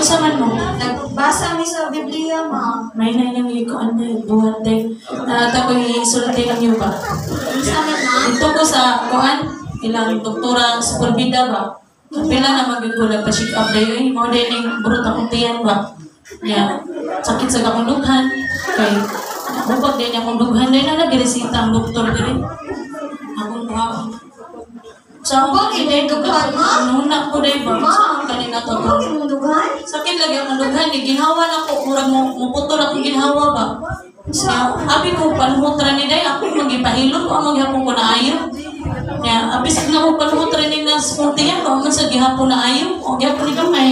Unsa man mo? Nagbasa mi sa Biblia, ma. May na nang ikuan na buhat day. Naata ko isulti lang yun ba? Unsa man, ma? Ito ko sa kuan, ilang doktora Superbida ba? Pila na magyud ko nagpa-check up dayo eh. Mao day ning burot akong tiyan ba? Ya, sakit sa akong dughan. Kay hubag day niya akong dughan day na nagiresita ang doktor diri. Akong kuha. Sa akong Bakit day dughan, ma? Nuna ko day ba? Ma? Sa kanina to. Ano imong dughan? Sakit lagi ang dughan ni ginhawa na ko murag mo muputol akong ginhawa ba. Ya, abi ko panuhutra ni day ako magipahilom ko ang maghapon ko na ayo. Ya, abi sa na ko panuhutra ni na sa tiyan ko man sa gihapon na ayo, o gihapon ni gamay.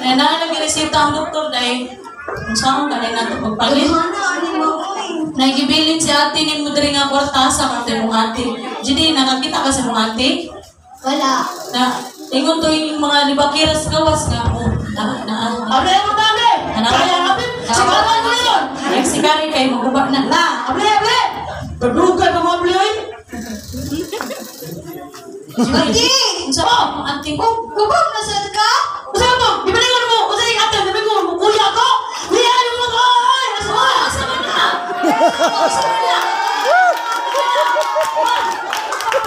Ya, naa lagi reseta ang doktor day. Unsaon kanay nato pagpalit? Dughan na ani ma oy. Nagibilin si ate ni mo diri nga kwarta sa kante mong ate. Jadi nakakita ka sa mong ate? Wala. Na ingon to yung mga libakiras gawas nga mo na na Able mo dami. Kaya natin. Sigawan mo yun. Nagsigari kay maguba na. Na, able, able. Kadugay pa mo able oy. Ate! Unsa mo ate? Hubog na sad ka? Usa to, gibilingon mo. Usa yung ate, gibilingon mo. Kuya ko. Liyan mo ko. Ay, asa ba? Asa man na? Asa man na?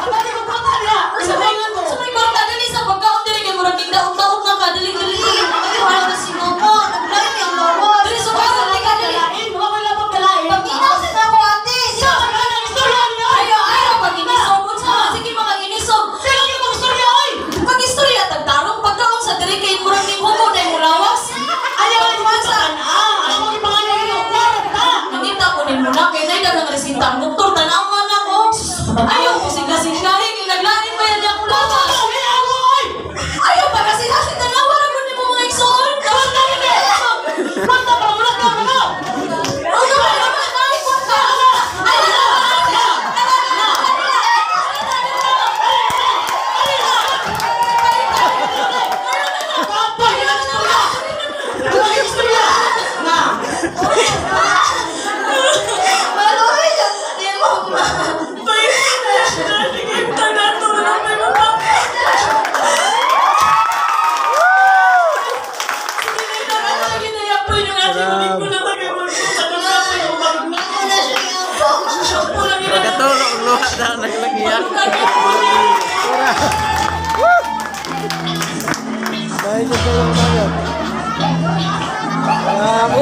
Atay ko kwarta niya. Sa may sa may kwarta dali sa pagkaon diri kay murag ning daot-daot na ka dali dali dali. Ay, wala na si mama. Naglain ang lawas. Dili sa pagkaon ka dali. Dalain, mga wala pang dalain. Paminaw sa ako, ate. Sa kanang istorya niya. Ayo ayo pag inisog unsa man sige mga inisog. Sino yung mga istorya oy? Pag istorya tagtarong pagkaon sa diri kay murag ning humo dai mo lawas. Ayaw ay sa ah. Ako ang pangalan nimo, kwarta. Nangita ko nimo na kay nay daghang resita ang doktor tan-awan ako. Ayaw ko siga-sigahi kay naglain pa yan akong lawas. Ay, ako oy. Ayaw pa kasi nasa tanawa ra mo nimo mga igsoon. Kwarta ni. Kwarta pa mo na ka mo. Ano ba naman ay kwarta? Ay, Kapag yung istorya. Ang istorya. Na. Maluhay siya ni mama. Ako na siya yung Pagkatulog, luha na naglagiyan. Dahil yung kayong umaga. Grabe.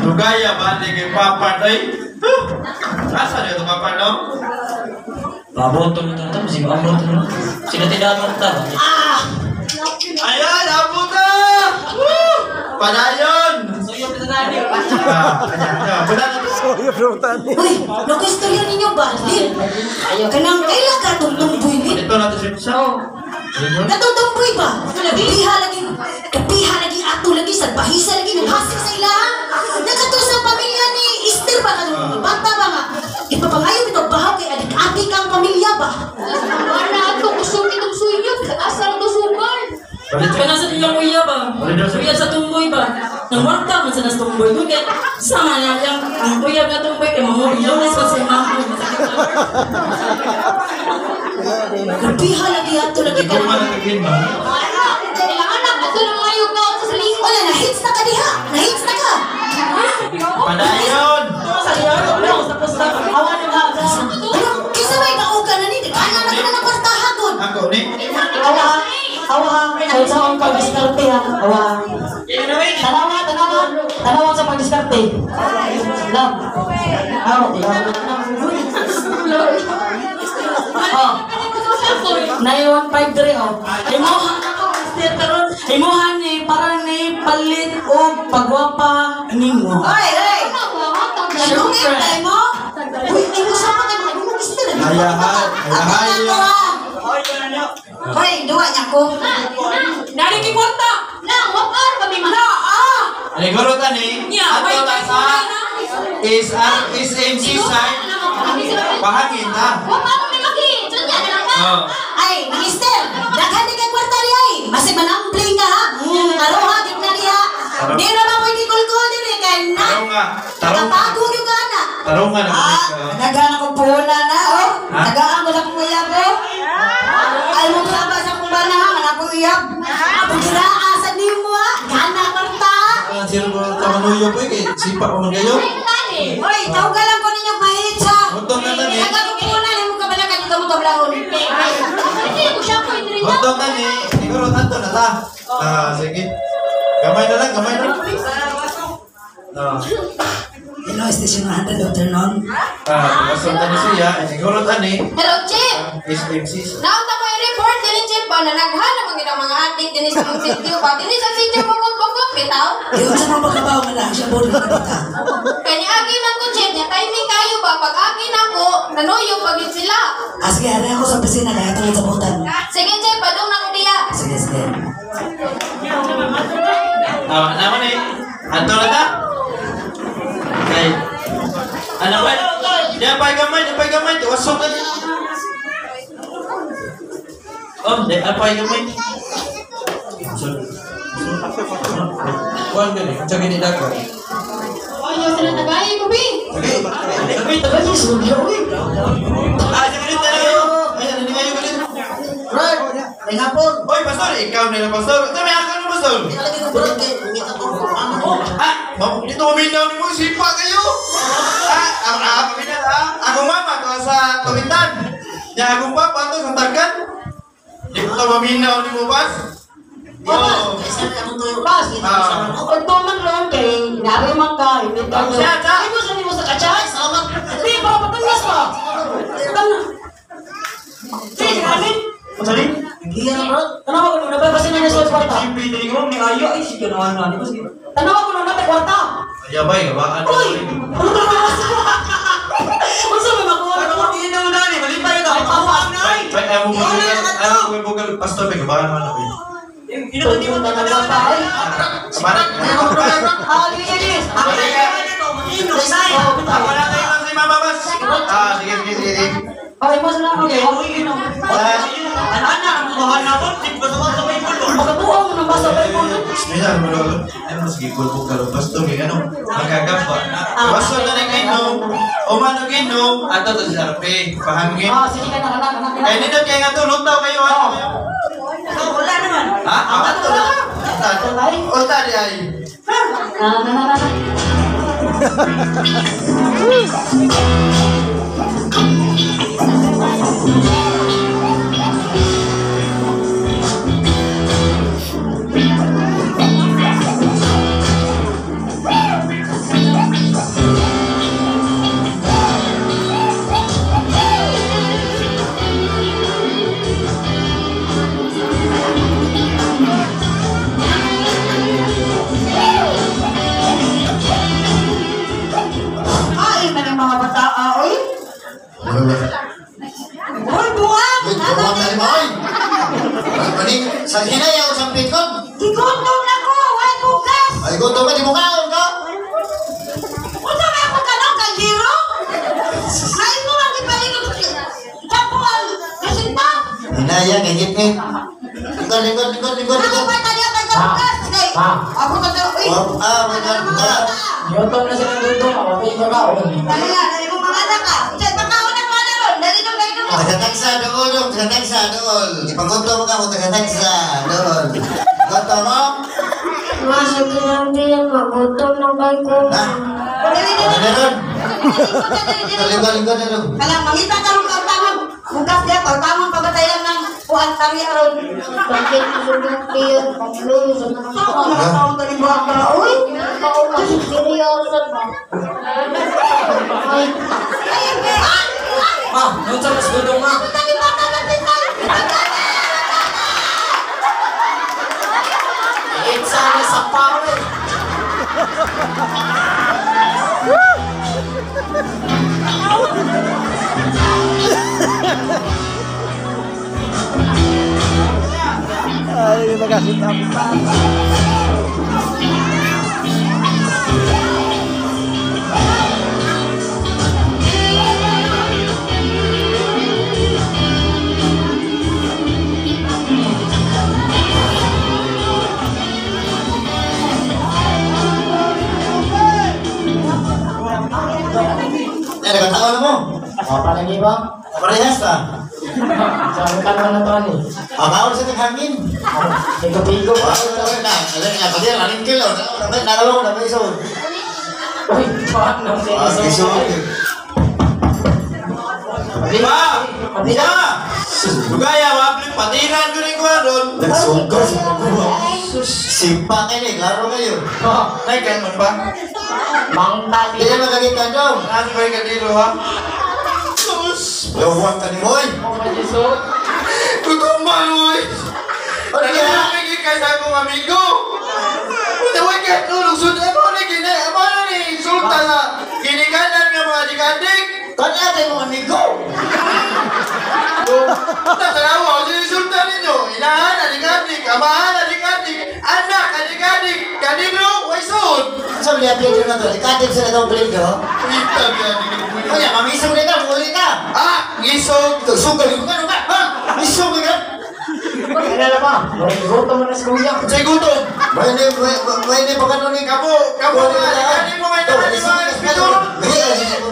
Lugaya ba ni kay Papa day? Huh? Asa niyo ito Papa no? Paboto mo ito, si Paboto mo. Sila tinatawag ta. Ayan, abot na! Woo! Padayon! Ah, ayan, ayan. Padayon. Sorry, bro, tani. Uy, naku-istorya ninyo ba? Lin, kanang kaila ka itong tumboy, Lin? Ito natin si Sao. Katong tumboy ba? Kapiha lagi, kapiha lagi, ato lagi, salbahisa lagi, naghasik sa ilang. Nakato sa pamilya ni Esther ba? Katong mga bata ba nga? Ipapangayo ito bahaw kay adik-adik ang pamilya ba? Wala ato kusog itong sunyot. Asa lang to sugal. Kana sa ilang kuya ba? Kuya sa tumboy ba? Nangwarta man sa nas tumboy. Kung kay sama na yang ang kuya nga tumboy kay mamo ilunis pa sa mamo. Kapiha lagi, ato lagi Ikaw ka. man ang nagin ba? Ilang anak ato na mga yugaw sa salingon. Wala, na-hits na ka diha. Na-hits na ka. Padayon! Sa liyan, wala sa posta. Awa ni ha. Ano, kisa may kauga na ni, kana na ka na ng kwartahagon. Ako ni? Awa. Awa. Sa sa ang pagdiskarte ha. Awa. Tanawa, tanawa. Tanawa sa pagdiskarte. Love. Awa. Oh. 915 diri oh. Imuha ako Esther karon. Imuha ni para ni palit og pagwapa nimo. Oy, oy! Ano Anong tayo mo? Uy, ay mo sa mga mga Esther. Ayahay, ayahay. Hoy, duwa niya ko. Nari ki kwarta. Na, wapar kami ma. Na ah. Siguro tani, Nya, ato why ta sa is SMC side pahangin ta. Wa pa mo lagi. Tsunya na lang ka. Oh. Ay, Minister, daghan di kay kwarta di ay. Masig manambling ka ha. Karoha gid na diha. Di na ba pwede kulkul diri kay na. Tarong nga. Tarong. Nakapago gyud ka na. Tarong nga na Ah, naghaan akong puhunan na, oh. Ha? Tagaan ko sa akong uyab, oh. Ay mo saba sa akong bana, ha? Nga akong uyab. Pagiraa sa nimo ha. Gana kwarta. Ang sino ko tamanuyo po kay sipa ko man kayo. Hoy, tawag lang ko ninyo pahit sa. Hotdog na tani. Tagaan ko puhunan, mo kabalakan dito mo tablahon. Hindi ko siya ko indri na. Hotdog na ni, siguro ato na ta. Ah, sige. Gamay na lang, gamay na lang. Ah. Hello, Station 100, Dr. Non. Ah, pastor tani siya, siguro tani Hello, Chip. SMC. Naunta ko yung report dili Chip ba na naghan ang mga mga adik dinhi sa mong sitio ba dinhi sa sitio bukod-bukod bitaw. Di unsa man pagkabaw nga na siya board na kita. Kay niagi man ko Chip nya timing kayo ba pag agi nako nanuyo pagid sila. Ah, sige, ari ako sa opisina kaya tungod sa butan. Sige Chip, padung na ko diya. Sige, sige. Ah, naman eh. Ato na ta. Kay ano ba? Di pa gamay, di pa gamay, wasok na. Oh, di pa gamay. Kuan gani, unsa gani dagan? Ayaw sila tagay ko bi. Sige. Tagay, sugyo, uy. Ah, sige tayo. Ayan, hindi kayo galit. Right, may hapon. Oy, pastor, ikaw na lang, pastor. Ito may akaw na, pastor. Lagi ko brod kay ngita ko. Ah, dito uminaw ni mo, sipa kayo. Ah, ang paminal, ah. Akong mama, to sa Tumitan. Ya, akong papa, to sa Tagan. Di ko to maminaw ni mo, bas. Oh. Pas, Ah. Ito man lang kay inari man ka, hindi ka. Siya, siya. Ay mo sa nimo sa katsa? Salamat. Di para patangas pa. Tan. Di alin? Unsa ni? Iya na bro. Tanawa ko nung nabay basin na sa kwarta. Simple dili ko ni ayo ay sige na ano ko sige. Tanawa ko nung nabay kwarta. Ayabay, gabaan. Uy, ano ka ba? Unsa may makuha Ano ko? mo na ni malipay ka. Bay, ay mo bugal, bugal, pastor, bay gabaan man ako. Ino na pa ay. Kabaran. Ah, di di. Wala tayo lang si Mama Bas. Ah, sige, sige, sige. Ay mo sa nako kay wa ino. Makabuo mo nang basa Bible. Bismillah, ano, ano, sige, bulbog pastor, kay ano, magagamba. Pastor na rin inom, umano ginom, ato to sa RP, pahangin. Ah, sige ka na kana kana. Eh, nindot kaya nga to, lutaw kayo, ha? Wala naman. Ha? Ato na. Unta di ay. Na na na na. Ay, man ang mga bata, oy. Oy, buwang! Buwang na lima, oy! Sa hinay ako sa pikon. Gigutom na ko! Ay, bukas! Ay, gutom ka, di mo kaon ka! Unsa may ako tanong, kaldero? Ay mo ang ipahingon Kapuan! Nasinta! Hinaya, kay ngit. Lingkod, lingkod, lingkod, lingkod, Ako lingkod. pa tali ang bukas! Kay, ako pa tali, uy! Ah, my God. Ah. Yotom na sila gutom, ako pa yung kaon. Dali na, dali mo mga anak ka! Unsa, pagkaon na mga ron! Dali dong, dali dong! Taga-tagsa dool, taga-tagsa dool. Ipagutom ka mo, taga-tagsa dool. Gutom mo? Masuk lang magutom na kay ko. Ha? Dali, dali, Ano ron? dali, dali, Lingkod, lingkod, lingkod. Kalang, mangita ka ron kautangon! Bukas diya, kautangon pabatayan ng kuan tari aron. Bakit sugang piyon pagluyo sa mga Ako mga taon tali buwang ka, uy! Ako seryoso ba? Ay, Ay, ay! Ma, noon sa mas gudong ma. Ako tali bata na tinay! It's sa power. Ay, nakasit ako pa. Lagi ba? Parehas ba? Sa kanon na to ani. Ang sa hangin. Pigo-pigo. Na, na, na, kilo. Na, na, na, Uy, paano Ah, sa Pa! Pa! Lugaya, wabli, patiran ko rin ko ron. Nagsugal sa mga. Simpa kayo eh, klaro kayo. Nay, kanon ba? Mangta. Hindi na magagita dong. Ano ba yung kandilo, ha? Sus! Lawang ka ni Moy. Tutumba, oy! Ano yan? Nagiging kay sa akong amigo! Uy, kahit nulog, sud, ano ni gini, ano ni insulta sa ginikanan nga mga dikadik? Kana tayo mga amigo. Tatanawa, ko insulta ninyo. Inahan, adik-adik, amahan, adik-adik, anak, adik-adik, kanino, way sud. Sa mga pwede na to, ikatim sa natong blindo. Kita, adik. Kaya, mamisog na ka, muli ka. Ah, ngisog. Sugal ka, ano ka? Ha? Misog ka? Ano ba? Gutom mo na sa kuya. Say gutom. May pa kanon ni Kamo, kamo nga, adik-adik mo ngayon naman, di ba, espiduro?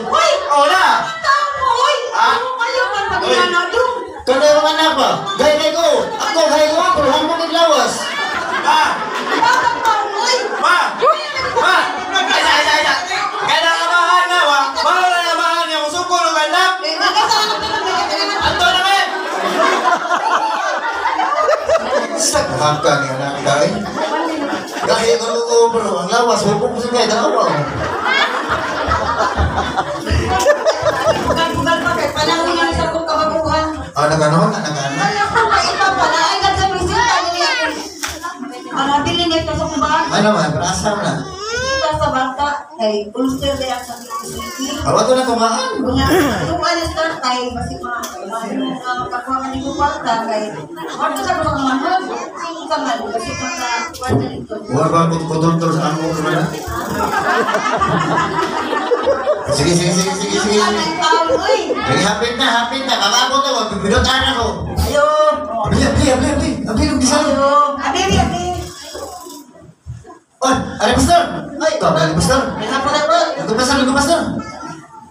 Uy! Oh, na. Tao uy! Ah. Ano kayo man pag-inanadong? Kano yung anak ba? Gay kay ko. Ako gay ko, pero humong naglawas. Ma! Bata pa, uy! Ma! Ma! Ay, ay, ay, ay. Kaya amahan na, wa. Mahal na amahan niya. Musuko ng anak. Eh, magkasama ka na, magkasama. Anto na, men! Sa haka ni anak gay. Gay ko ko pero ang lawas hupong ko sa kay dalawa. Bugal-bugal pa kay panahon na sa akong kabaguhan. Ah, nagano, nagano. Wala ko kaiba pala. Ay, nagka-presenta niya. Ang nabili niya ito sa kumbahan. Ano man, brasa na. Kita sa bata, kay ulcer na yan sa City. Awa to na kumaan. Kunya, kung alis ka, kay basig mga kakuha ka ni kwarta, kay kwarta sa mga manhod, ka man, basig mga kwarta nito. Wala ba kututol sa amo ko na? Sige, sige, sige, sige, sige. Uy! Sige, hapit na, hapit na. Kakabot ako, bibinutan ako. Ayo! Abli, abli, abli, abli. Abli, nung gisalo. Ayo! Abi, abi, abi! Oy, ari pastor. Ay, ikaw, ari pastor. Ligo pastor, ligo pastor.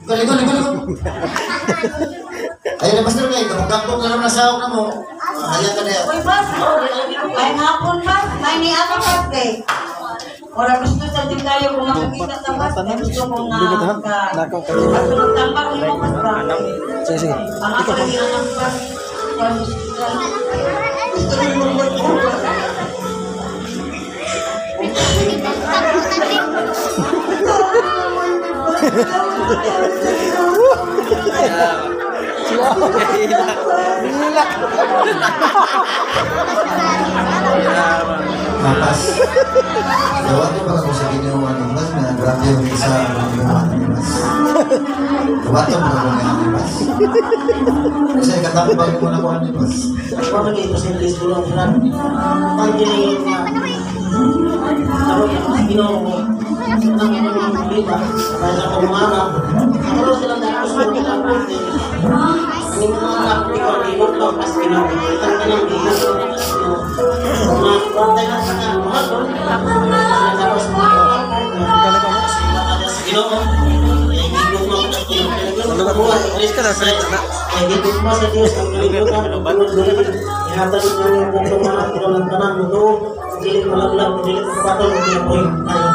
Ligo, ligo, ligo. Ayun na pastor kay, kapag na naman nasawag na mo. Ayan ka na yan. Uy, bas! May hapon, bas! May niya ka, bas, kay. Ora gusto sa dyan kayo kung makakita sa bas, kay gusto ko nga ka. Tambak ni mo, bas ba? Sige, sige. Ang ako lagi ang bas. Gusto ko mo Mapas. Gawa ko ba ako sa ginawa ni Mas na grabe yung isa ang ginawa ni Mas. Gawa ko ba ako ni Mas. Kasi katambal ko na ko ni Mas. Ako dito sa English ko lang sila. Ang ginawa niya. Karoon ako sa Ginoo ko. Ang mga balita, dahil sa pagmamana. Karoon silang dahil sa mga kapatid. Ang mga anak, ikaw, ginoo ko, as Ginoo. Itang kanang ginoo ko, as Ginoo. Mga bantay na sa mga mahal, no? Sila tapos mga sa Ginoo. Ay, gigugma sa Diyos ang kalibutan, ang bulod-bulod. Ihatag niyo ang buong mga kinulang tanan, mutuo, dili malaglag, dili kapatol, dili buhay tayo.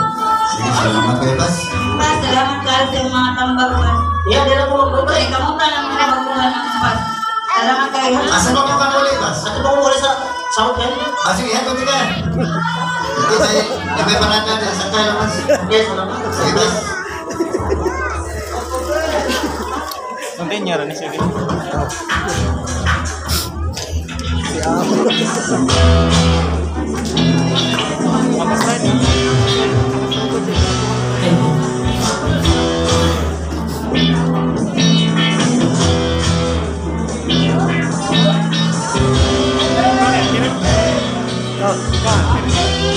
Sige, salamat kayo, Bas. Bas, salamat kayo sa mga tambak, bas. Yeah, di na ko magbuhay. Uy, kamusta ng mga baguhan ng bas? Salamat kayo. Asa ba ko kanuli, Bas? Ato ba ko sa South End? Ah, sige, heto ka. Hindi, tayo, may pananda din. Saan tayo, Bas? Yes, salamat. Sige, Bas. Continue rin siya.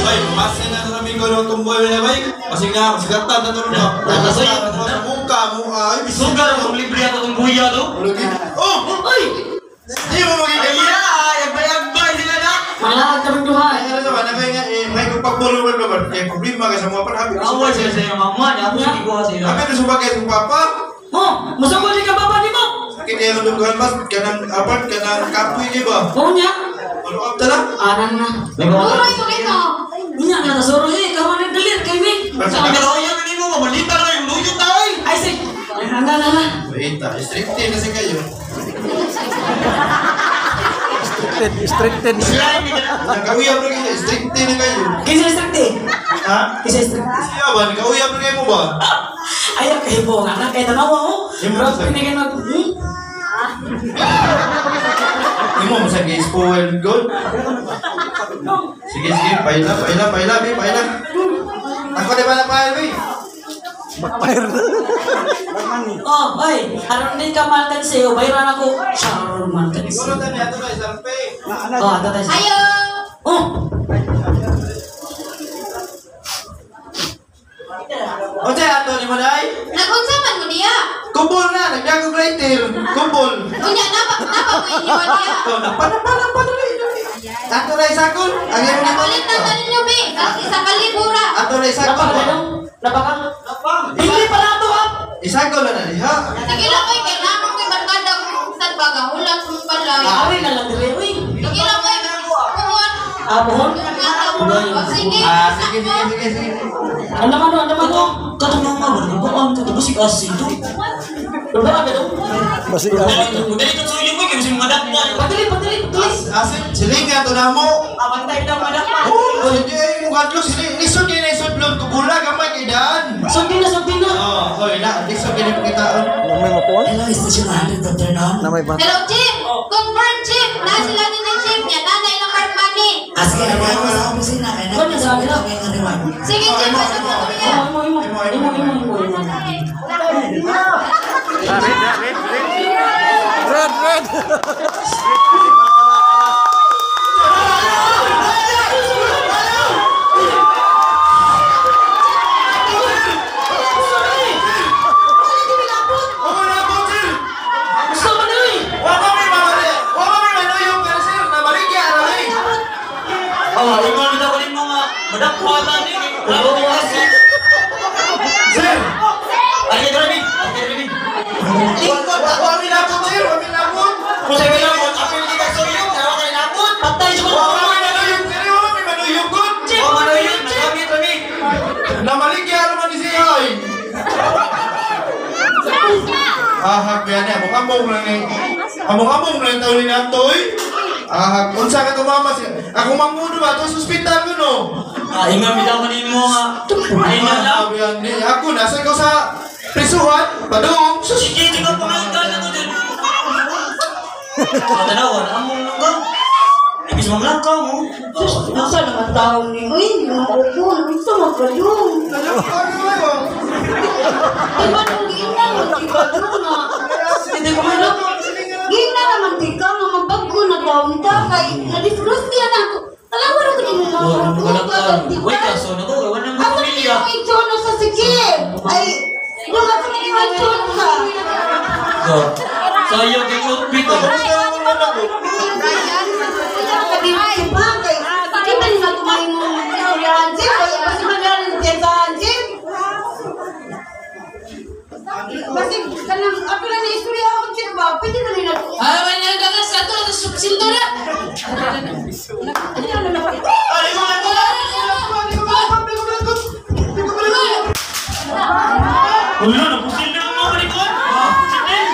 Ay, pasin na sa amigo ng tumboy na bay. Pasig na, masigatan na tulong na. Mukha mo, ay, Sugal kung libre ato itong buya to. Oh! Ay! Di mo magiging Ay, agbay-agbay sila na! Malahat kami duha. Ay, ano naman, ano nga, eh, may pagpulong mo naman. Eh, problema ka sa mga parang. Away sila sa iyong mama niya. Ako sige kuha sila. Kami na sumagay sa papa. Oh, masugod ka baba ni mo. Sakit niya ang dugan mas kanang apart kanang kapoy di ba? Oo niya. Ano up tala? Anan na. Turoy mo kito. Unya nga tasuro eh, kaman ang dalit kay mi. Sa kagaroya ka nimo, mamalita na kayo, luyo ta oy. Ay sige. Ana na na. Wait, stricte kasi kayo. Stricted. Nakauyab na kayo, stricte na kayo. Kinsa stricte? Ha? Kinsa stricte? Siya ba? Nakauyab na kayo mo ba? Ayaw kay bo nga na kay tanawa oh. Imo sa Kini kay mag Imo mo sa gi-spoil good. Sige, sige, paila, paila, paila, bi, paila. Ako di ba na paila, bi? Backfire. Oh, oy, aron din ka malkansi, oh, bayran ako. Sharon malkansi. Siguro tayo ato na isang pay. Oh, ato tayo. Ayo. Oh, Unsa ato ni mo day? Nagunsa man mo niya. Kumbol na, nagdago greater. Kumbol. Unya napa napa mo inyo niya. Oh, napa napa napa dali dali. Ato na isakol. Ang imo ni Nakulit na tanin be. Isa ka libura. Ato na napa isakol. ka dong? Napa ka? Dili pala ato ha. Isakol na na diha. Sige lang oy kay nako koy barkada ko sa baga hulang sa mong balay. Ari na lang dili uy. Sige lang oy. Puhon. Ah, buhon. O, sige. Ah, sige sige sige sige. Ano man ano man Kato, kato mama ba? Nagbuang ka, tapos si asin to. Wala ka dong. Basi Dali to suyo mo kay mga dakpa. Padali, padali, padali. Asin silingan to na mo. Abantay lang mga dakpa. Oh, hindi ay mo kadlo sili. Lisod kay lisod lod kubula gamay kay daan. Sundin na, sundin na. Oh, oy na, lisod kay pakitaan. Na may mapuan? Hello, Station 100 Dr. Nom. Na may ba? Hello, Chief. Confirm, Chief. Na sila din ni Chief niya. Nanay ng hard money. Ah, sige, ano ako sa opisina. Kaya Ano sa akin? kami ng reward. Sige, Chief. Pasok na ko niya. Imo, imo, imo, imo, imo, imo. Red, red. Oh, na po sir. Gusto mo na uy. Wa pa mi mamali. Wa pa mi manuyong pero sir, namaligya ra mi. Oh, ingon bitaw ko nimo nga madakpa ta ni. Wala ko asin. Sir, Ay, grabe. Ay, grabe. wa mi napot sir, wa mi napot. Kung sa wala mo, apil kita suyo, tawa kay napot. Patay siya Wa pa mi manuyong sir, wa pa mi manuyong gud. Oh, manoyong, grabe, grabe. Namaligya ra man ni siya ay. Ahak yan eh, among-among lang ni. Among-among lang taon ni Natoy. Ahak, unsa ka tumama siya? Ako mangudo ba to sa ospital ko no. Ah, ingon bitaw ko nimo nga. Ay na lang. Ah, yan ni ako nasa ko sa prisuhan, padung. Sus. Sige, sige pangalan na to dyan. Tanawa, among langga. Ibis manglakaw mo. Sus, nasa naman tao ni Uy, mga upon, ito magkalong. Diba nung giina mo, di ba nga? Hindi ko man. Giina naman di ka nga mabago na taon ta, kay na-disclose niya na ako. Talawa na ko ni mo Oh, mga Uy, kaso na ko, wala nang Ako na pamilya. yung itsono sa sikip. Ay, nung ako na yung itsono sa. Go. Sayang kay outfit oh. Diba, kay, di ba nila kumain mo ng Chip? Ay, basi magaling diyan sa Chip. Basi, kanang, ako lang na istorya ako, Chip ba? Pwede na nila to. Ay, wala na dagan sa ato, silto na. Ay, ko na ko. Wala, napusil na ang mga malikot. Sinel.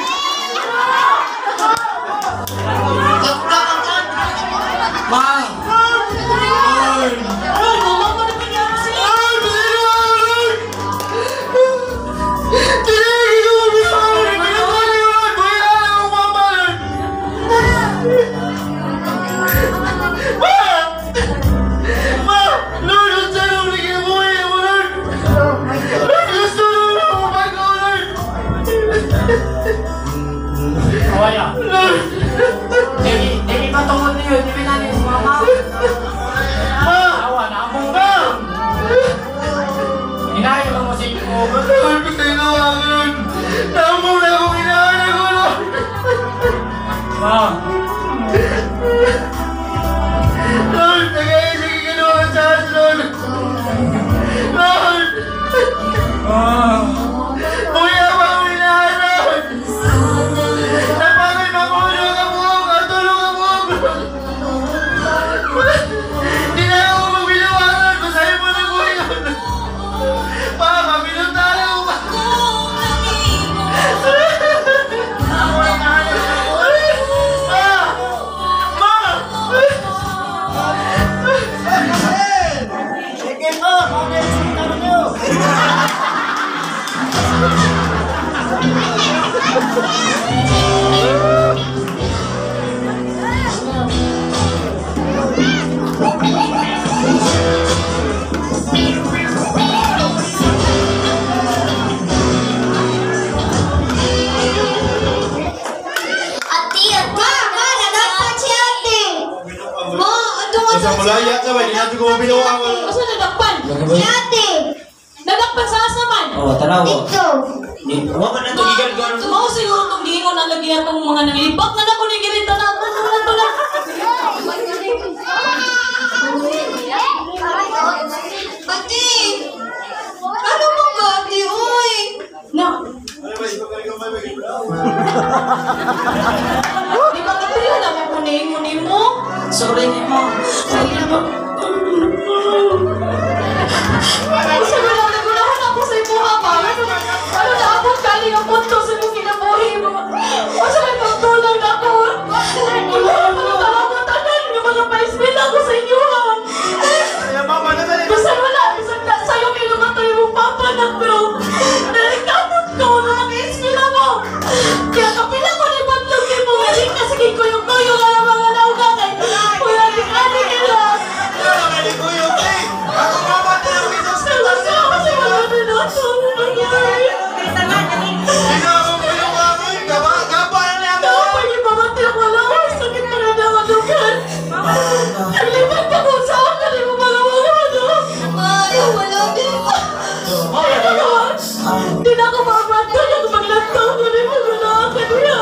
Ma! Ay, mama mo na pinyapo sila. Kawaya. Dili pa tungod niyo, dili na ni mama. Awa na among Hinayo lang mo sa imo. Ma. Ma. Sige po, mga nyo. Ate, ate. Ma, nadakpan si ate. Ma, ato Basta mulaya ka ba, hindi natin ko mabinuang. Asa nadakpan? Si ate. Nadakpan sa asa man? Oh, tanaw. Dito. Wa man na to gigalgal. Mao siguro tong giingon ang lagi atong mga nanglibak na nako ni girita na ako na to na. Ate! Ano mo ba, ate? Uy! Na. Di ba kapriyo na mo kuning mo? Sorry mo. Sorry na mo. Sa wala nagulahon ako sa imuha ba? Ano na abot kali ang punto sa imong kinabuhi mo? Asa may pagtulang na ako? Wala mga kalabot tanan nga mga paismil ako sa inyo ha. Bisan wala, bisan na sa'yo kay lumatay mong papa na bro. Nalikamot ko na mag-ismil ako. Kaya kapila ko ni Badlong kay mo galing na sige kuyong-kuyo ka na mga nauga kay Kuya ni ka na. Hindi na ako mabantay ako maglantaw ko rin mo na ako niya.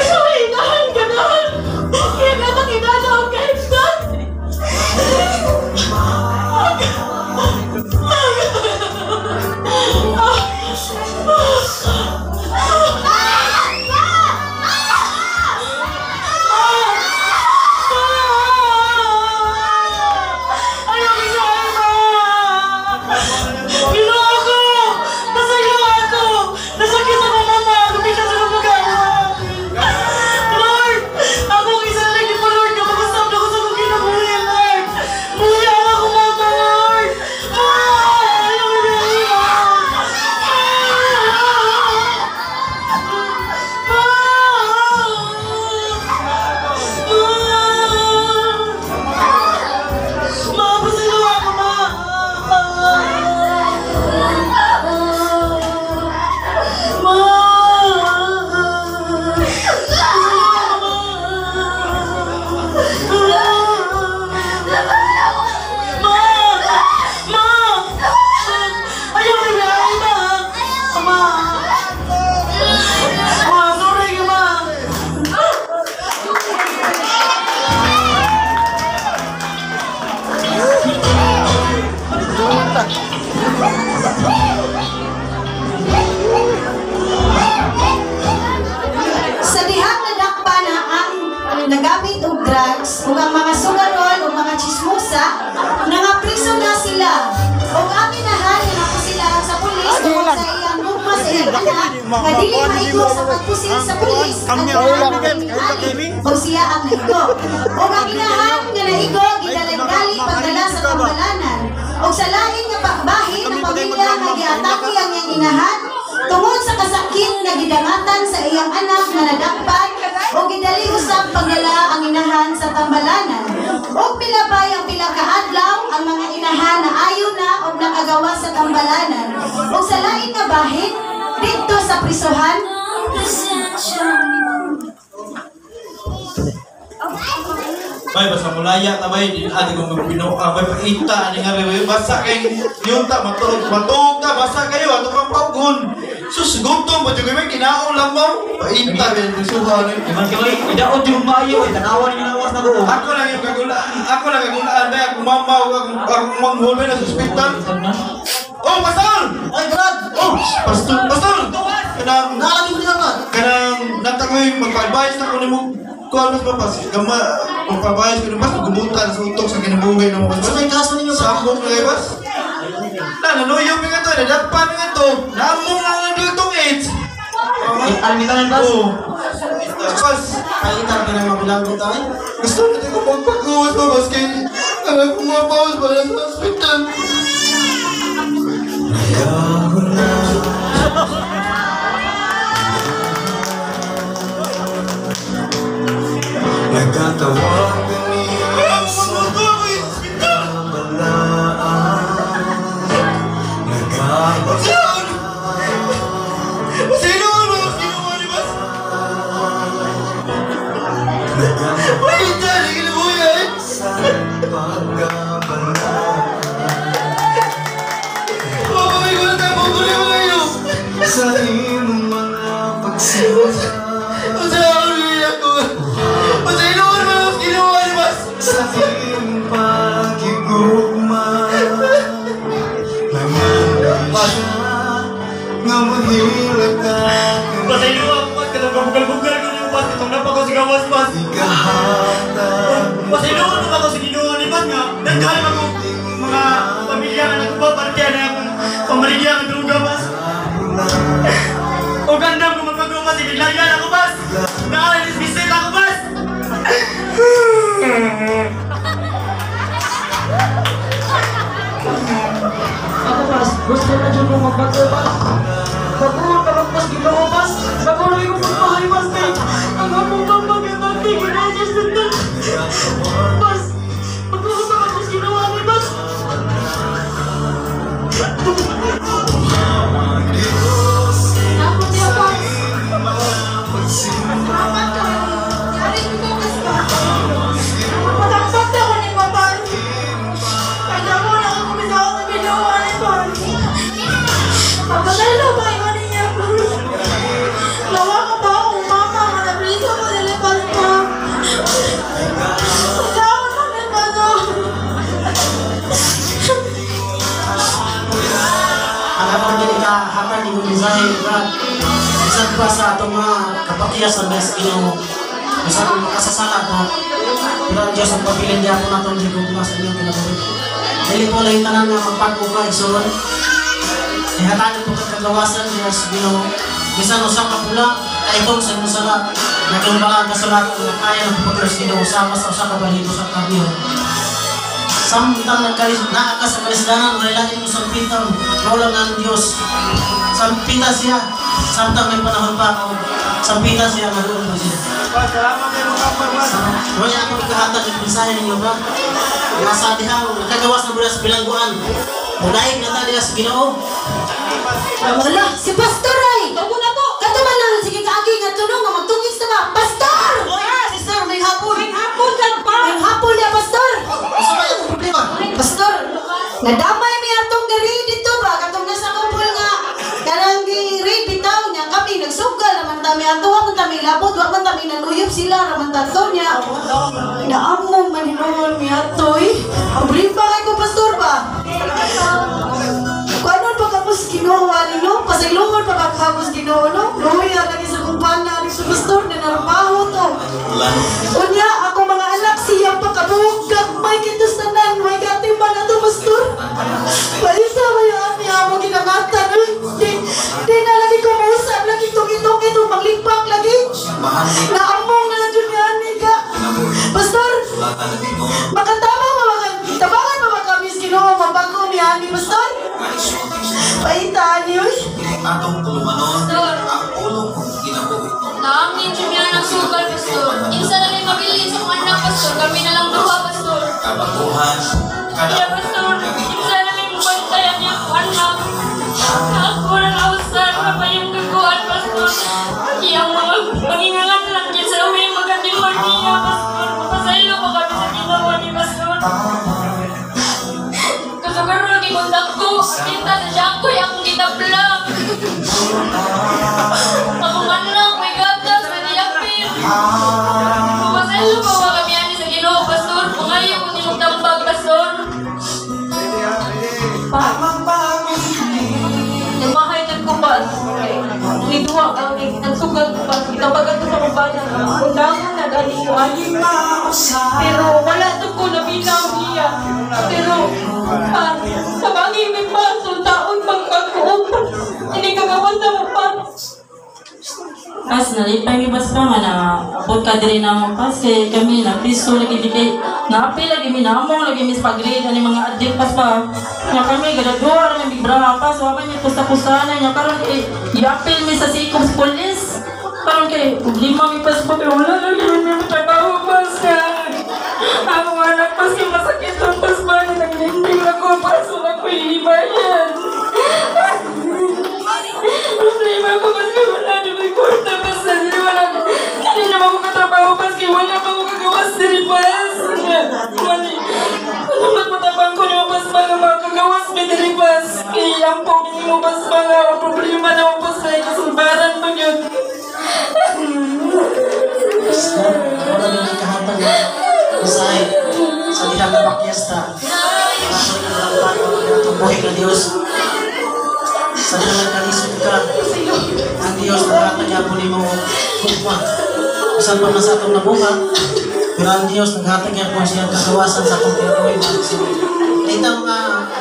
Sorry, inahan ka na. Kaya ka na kinalaw kahit na. Sa dihang nadakpa na ang nagamit og drugs ug ang mga sugarol ug mga chismosa, nangapriso na sila. Ug ang inahan nga napusila sa pulis tungod sa iyang gugma sa iyang anak nga dili maigo sa pagpusil sa pulis ang inahan ug siya ang naigo. Ug ang inahan nga naigo gidalaygali pagdala sa pambalanan. Ug sa lain nga bahin ang pamilya nga giatake ang iyang inahan tungod sa kasakit nga gidangatan sa iyang anak nga nadakpan o gidali usab pagdala ang inahan sa tambalanan. Og pilabay ang pila ka adlaw ang mga inahan na ayo na og nakagawa sa tambalanan. Og sa lain nga bahin didto sa prisuhan. Bay, basta mulaya ta bay, di ati kong binuang bay, paita ani nga bay, basta kay yunta matulog, matulog ta, basta kayo ato pang paugon. Sus, gutom ba jud may kinaon lang mo. Paita bay suha ni. Iman kay idaot yung maayo, tanawan ni lawas na ko. Ako lang yung kagulaan, ako lang kagulaan bay, akong mama ug akong manghol bay nasa ospital. Oh, pastor! Ay, Brad! Oh, pastor, pastor! Kanang Naalagi mo nila ka. Kanang natakoy magpa-advise na ko nimo kuan mas mapas gama magpa-advise ko nimo gubutan sa utok sa kinabuhi nimo Sa may kaso ninyo sa among nga bas. Na nanuyo mi nga to, nadakpan mi nga to. Namong nga nga AIDS. Almitanan bas. Oh. Bas, Ay, itar ka na mabilang ko tayo. gusto na ko magpag-uwas ba bas kay Ang akong mga paus para sa hospital. Nagkatawag kami sa kabalaan. Nagkabaan. Sino ang ginawa ni Mas? Wait, dali kinabuhi. Mamawi ko na tayo, mabuli mo kayo. Sa imong mga pagsimula. Sa imong pagigugma. Nanganay siya nga mahilak ka. Pasaylo ako, Pas. Katong kabugal-bugal ko niyo, Pas. Katong napa ko sa gawas, Pas. Pasaylo ako ako sa Ginoo ni Pas nga. Nagkalim ako mga pamilya nga nagpapartiya na akong pamaligya nga druga, Pas. O gandam ko magpag-go, Pas. Inilayan ako, Pas. Naalis bisit ako, Pas. Ako, Pas. Gusto na dyan mo magbago, Pas. Bago ka magpas Ginoo, Pas. Bago na ikaw magmahay, Pas. Ang among pamagatan, Ginoo sa sundan. Pas, bago ka magpas Ginoo ni Pas. Ako niya, Pas. Salamat ka. Yari ko, Pas ba? Matagpag na ako ni Papa. Kaya mo na ako kumisa sa Ginoo ni Pas. Pagkatalo ba yun niya? Lawa ka ba akong mama? Manabrisa ko nila, Pas ba? Salamat na ni Pas. Ang hapon din ka, hapon din kong mensahe, Brad. Bisan pa sa atong mga kapatiyas na best Ginoo. Bisan kung makasasala ta, pero ang Diyos ang pabilin niya ako natong gigugma sa inyong kinabuhi. Dili po lang tanan nga magpag-o ka, igsoon. Ihatagan po kagawasan Diyos Ginoo. Bisan usa ka pula, kaitong sa imong sala, naging balaan kasulatan nga kaya ng pagpatros Ginoo sama sa usa ka balibo sa kabiyo. Samtang naa ka sa kalisdanan, wala lain mo sampitan, mao lang ang Diyos. Sampita siya, samtang may panahon pa, sampita siya, maluon mo siya. Salamat kayo mga kapatid. Wala akong ikahatag ng mensahe ninyo ba? Nasa diha, nakagawas na mula sa bilangguan. Mudaig na ta diha sa Ginoo. Wala, si Pastor ay! Bago na po! Kato man lang, sige kaagi nga tunong nga magtungis na ba? Pastor! Oy, sister, may hapon! May hapon ka pa! May hapon niya, Pastor! Asa ba yung problema? Pastor, nadamay mi atong gari dito ba? Katong nasa kumpol nga, kanang gi-raid bitaw niya kami, nagsugal naman tami ato, wa man tami labot, wa man tami nanuyop sila, raman tato niya. Naamong man hinuon mi ato eh. Ang brief pa kay ko, Pastor ba? Kuanon pa kapos Ginoo ani no? Pasayloon pa kapos Ginoo no? Luya lagi sa kumpana ni sa pastor na narmaho to. Unya ako mga anak siya pa kabuok gagmay kitos tanan way gatiman ato pastor. Palisa ba yung ami amo ginangatan? Di na lagi ko mausap lagi tungitong ito maglipak lagi. Naamong na lang jud ni ani ka. Pastor, makatama ba tabangan ba kami sa Ginoo mabago ni ani pastor? Paita ani oy. Atong tulumanon Pastor. ang ulong kinabuhi. Naamin siya niya ng sugal, Pastor. Insa na lang mabilin sa mga anak, Pastor. Kami na lang duha, Pastor. Kabaguhan Kaya, Pastor, insa na lang mabantayan niya ang anak. Ako na nausan, mapayang gaguan, Pastor. Iyang mga pangingangan lang niya sa uwi, magandimon niya, Pastor. Mapasaylo pa kami sa ginawa ni Pastor. Kasugaro lagi kong dagko, kita sa siyangkoy akong gitabla. Akong anak, may gatas, may diyapin. Mapasaylo pa ba kami ani sa Ginoo, Pastor? Pangayo ko nimong tambag, Pastor. Nagmahayag ko pa. Niduha ang nagsugal ko pa. Itabagan ko sa kumpanya. Undangan na gani ko ani. Pero wala to ko naminaw niya. Pero pa, sa bangin pa, sultaon pang pagkuog. Hindi kagawas na mo pa. Pas nalipay mi pas pa nga na abot ka diri na mo pas kay kami na piso lagi di kay naapi lagi mi namong lagi mi sa pag-grade ani mga addict pas pa. Nya kami gadaduha ra mi big brother pas wa man mi kusa-kusana nya karon kay i-appeal mi sa Sikop Police. Karon kay problema mi pas pa kay wala lagi mi trabaho pas nga. Ako anak pas kay masakit ang pas ba naglinding ako pas wala ko ibayan. Problema ko pas kay wala di may kwarta pas na wala. Hindi na ako katrabaho pas kay wala pa ako kagawas diri pas. Mali. Ano matabang ko niyo pas ba nga makagawas mi diri pas. Kay ampo nimo pas ba nga ang problema na ako pas na kasulbaran pa gyud. Wala din kahatag sa dihang makiesta. Sa buhay ng Diyos. Sa dihang kalisod ka, ang Diyos naghatag gyapon nimo hugma. Bisan pa man sa atong nabuhat, pero ang Diyos naghatag gyapon siyang kagawasan sa atong kinabuhi. Dito mga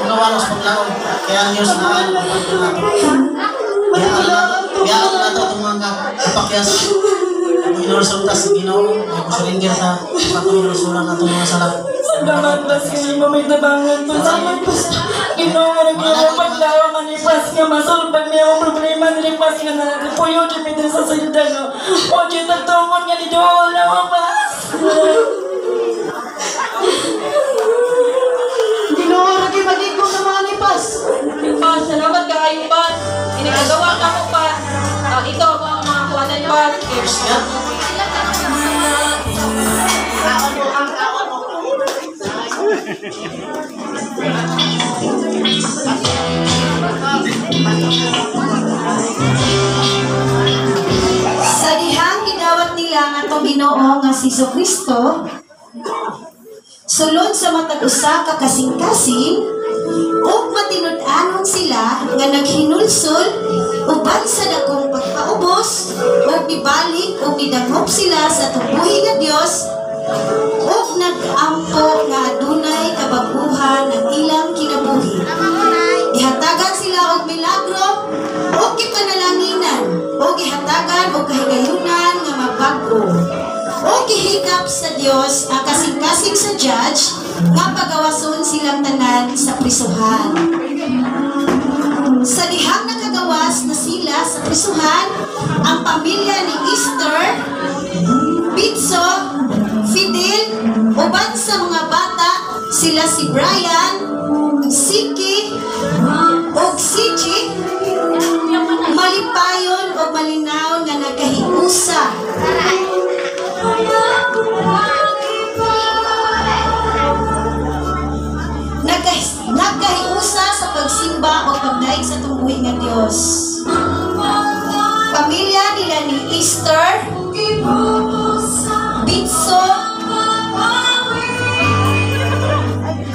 walos paglaom, kaya ang Diyos naan ang nato. Biyaan nato itong mga kapakyas. Hinulsol ta sa Ginoo, nagpasurinder ta, atong hinulsulan atong mga sala. Salamat pas kay mo may tabangan pas. Salamat pas. Ginoo nga nagiyang paglaom ani pas nga masulbad niya ang problema diri pas nga nagpuyo di mi sa silda no. O di tagtungod nga ni duol na mo pas. Ginoo ra kay magigo sa mga ni pas. Pas, salamat kaayo pas. Inikagawa ka mo pas. Ito ako ang mga kuwanan pas. Sa dihang gidawat nila ang atong Ginoo nga si Jesucristo, sulod sa matag usa ka kasing-kasing ug matinud-anon sila nga naghinulsol uban sa dakong pagpaubos ug nibalik ug nidangop sila sa tubuhi nga Dios ug nag-ampo nga adunay kabag-uhan ang ilang kinabuhi. Gihatagan sila og milagro ug gipanalanginan ug gihatagan og kahigayunan nga mabag-o. O gihikap sa Dios ang kasing-kasing sa judge nga pagawason silang tanan sa prisuhan. Sa dihang nakagawas na sila sa prisuhan, ang pamilya ni Esther, Bitso, Fidel, uban sa mga bata sila si Brian, Siki, ug Siji, malipayon o malinaw nga nagkahiusa. Nagkahiusa sa pagsimba o pagdaig sa tungbuhi nga Dios. Pamilya nila ni Esther, Bitso,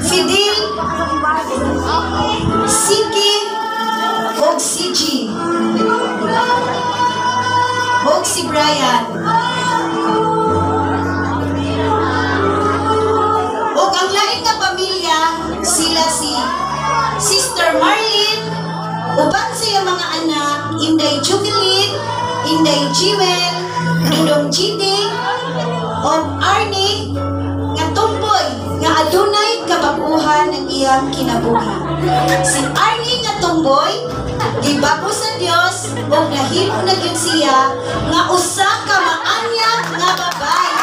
Fidel, Siki, ug Siji, ug si Brian. Ug ang lain nga pamilya sila si Sister Marlene, uban sa iyang mga anak Inday Jubilin, Inday Jewel, Dudong Chidi, ug Arnie nga tumboy nga adunay kabag-uhan ng iyang kinabuhi. Si Arnie nga tumboy gibago sa Dios ug nahimo na gyud siya nga usa ka maanya nga babae.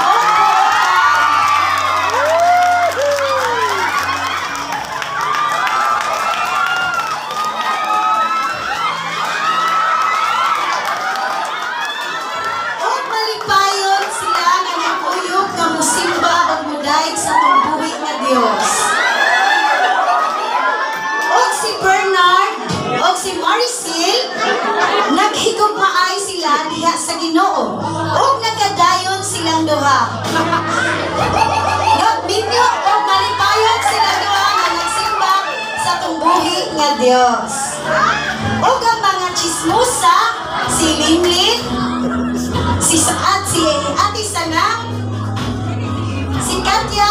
Ug malipayon sila nga nagkuyog nga mosimba ug modaig sa tungbuhi nga Dios. Ug si Bernard ug si Maricel naghigugmaay sila diha sa Ginoo ug nagkadayon silang duha. Nagminyo ug malipayon silang duha nga nagsimba sa tungbuhi nga Dios. Ug ang mga chismosa si Linlin, si Saad, si Ate Sanang, si Katya